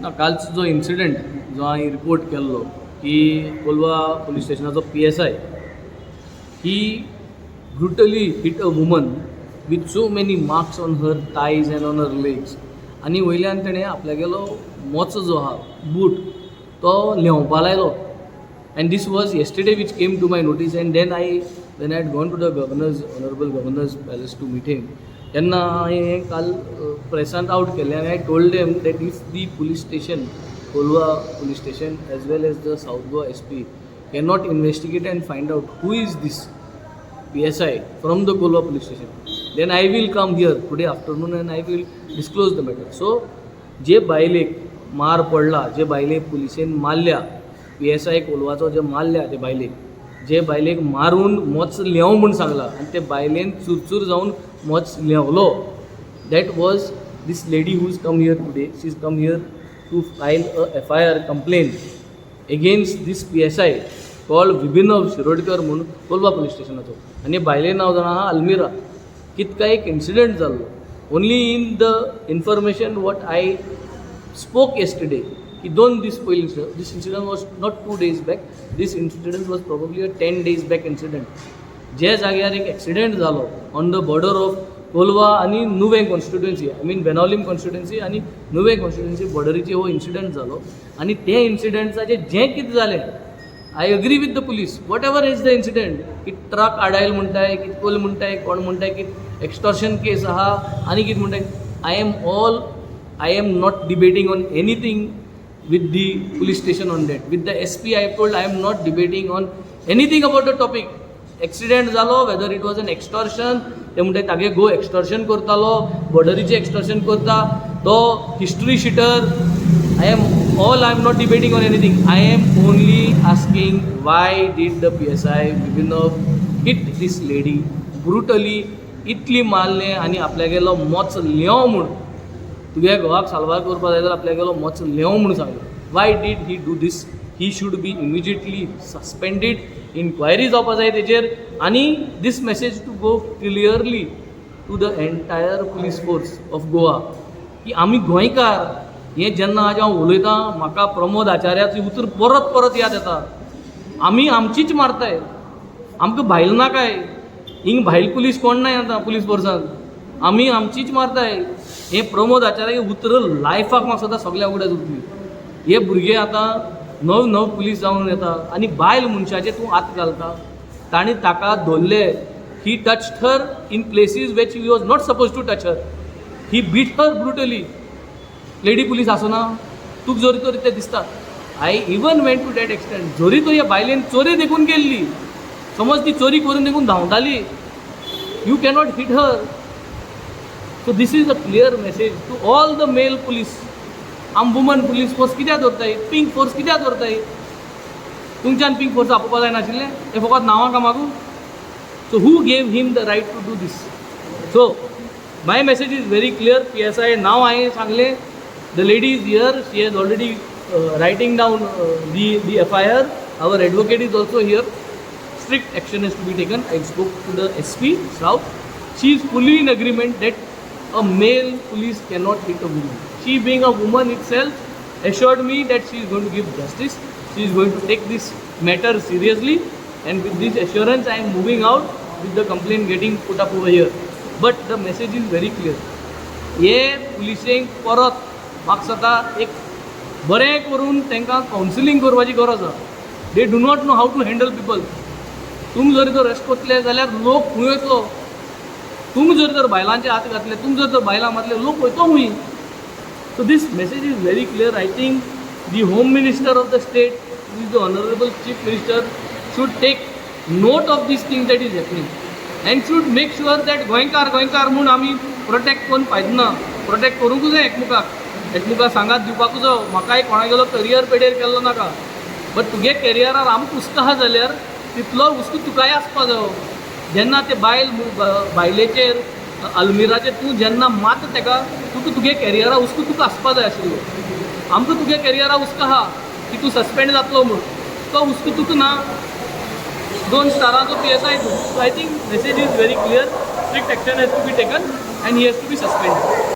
ना, कालचो जो इन्सिडंट जो हांवें रिपोर्ट केल्लो की कोलवा पुलीस स्टेशनाचो PSI, he brutally hit a woman with so many marks on her thighs and on her legs. आनी वयल्यान तेणें आपल्यागेलो मोचो जो आहा, बूट, तो ल्हेंवपा लायलो. And this was yesterday which came to my notice, and then I when I had gone to the governor's, honourable governor's palace to meet him, तेन्ना हांवें हें काल प्रेसांत आवट केलें आनी I told them that if the police station, Colva police station, as well as the South Goa SP cannot investigate and find out who is this PSI from the Colva police station, then I will come here today afternoon and I will disclose the matter. So, जे बायलेक मार पडला, जे बायलेक पुलिसेन मारल्या, PSI कोलवाचो जे मारल्या ते बायलेक, जे बायलेक मारून मोच ल्हेंव म्हूण सांगला आनी ते बायलेन चुरचूर जावन मोच ल्हेंवलो, that was this lady who is come here today. She is come here to file a FIR complaint against this PSI called विभिनव Shirodkar म्हूण, कोलवा पुलीस स्टेशनाचो. आनी बायले नांव जाणां आहा अल्मिरा. कितका एक इन्सिडंट जाल्लो. Only in the information what I spoke yesterday की 2 दीस पयलीं, this incident was not 2 days back, this incident was probably a 10 days back incident. जे जाग्यार एक एक्सिडेंट जालो on the border of Colva आनी नुवें constituency, I mean Benaulim constituency आनी नुवें constituency बॉर्डरीचेर हो incident जालो. आनी ते इन्सिडंटाचें जें कितें जालें, I agree with the police. Whatever is the incident, की ट्रक आडायल म्हणटाय, कितें कोल म्हणटाय, कोण म्हणटाय की एक्स्टॉर्शन केस आहा आनी कितें म्हणटाय, I am not debating on anything with the police station on that. With the SP, I told I am not debating on anything about the topic. Accident जालो, whether it was an extortion, ते म्हणटाय तागे घोव extortion करतालो, बॉर्डरीचें extortion करता, तो history sheeter. I am not debating on anything. I am only asking, why did the PSI Vibhinav hit this lady brutally? इतली मारलें आनी आपल्यागेलो मोच ल्हेंव म्हूण, तुगे घोवाक साल्वार करपा जाय जाल्यार आपल्यागेलो मोच ल्हेंव म्हूण सांगलें. Why did he do this? He should be immediately suspended. Inquiry जावपा जाय तेजेर आनी this message to go clearly to the entire police force of Goa की आमी गोंयकार. हें जेन्ना आज हांव उलयतां, म्हाका प्रमोद आचार्याची उतर परत परत याद येता. आमी आमचीच मारताय, आमकां भायल नाकाय. हिंग भायल पुलीस कोण नाय आतां पुलीस फोर्सान, आमी आमचीच मारताय. हें प्रमोद आचार्य उतर लायफाक म्हाका सदां सगळ्या उगडास उरतली. हे भुरगे आतां नव नव पुलीस जावन येता आनी बायल मनशाचेर तूं हात घालता. तांणी ताका धरले. He touch her in places which he was not suppose to touch her. He beat her brutally. Lady police आसना, तुका जरी तर तें दिसता, I even went to that extent, जरी तर ह्या बायलेन चोरी देखून केल्ली, समज ती चोरी करून देखून धांवताली, you cannot hit her. So this is a clear message to all the male police. आम वुमन पुलीस फोर्स कित्याक दवरताय? पिंक फोर्स कित्याक दवरताय? तुमच्यान पिंक फोर्स आपोवपा जायनाशिल्लें? हें फकत नांवां कामाकू. So who gave him the right to do this? So my message is very clear. PSI नांव हांवें सांगलें. The lady is here. She has already writing down the FIR. Our advocate is also here. Strict action has to be taken. I spoke to the SP South. She is fully in agreement that a male police cannot hit a woman. She, being a woman itself, assured me that she is going to give justice. She is going to take this matter seriously, and with this assurance, I am moving out with the complaint getting put up over here. But the message is very clear. हे पुलिसेंक परत म्हाका दिसता एक बरें करून तांकां counselling करपाची गरज आसा. They do not know how to handle people. तुमी जर तर अशें करतले जाल्यार लोक खंय वयतलो? तुमी जर तर बायलांचे हात घातले, तुमी जर तर बायलां मारले, लोक वयतो खंय? So this message is very clear. I think the Home Minister of the state, who is the Honorable Chief Minister, should take note of these things that is happening and should make sure that गोंयकार गोंयकार म्हूण आमी protect करून फायदो ना. Protect करूंकूच जाय एकमुखाक, एकमुखाक सांगात दिवपाकूच जायो. म्हाकाय कोणागेलो करियर पेडेर केल्लो नाका, बट तुगे करियरार आमकां हुस्को आहा जाल्यार तितलो हुस्को तुकाय आसपा जायो. जेन्ना ते बायल बायलेचेर, अल्मिराचेर तूं जेन्ना मात तेका, तुका तुगे कॅरियरा हुस्को तुका आसपा जाय आशिल्लो. आमकां तुगे कॅरियरा हुस्को आहा की तूं सस्पेंड जातलो म्हूण, तो हुस्को तुका ना. दोन स्टारांचो पीएसआय तूं. So I think message is very clear. Strict action has to be taken and he has to be suspended.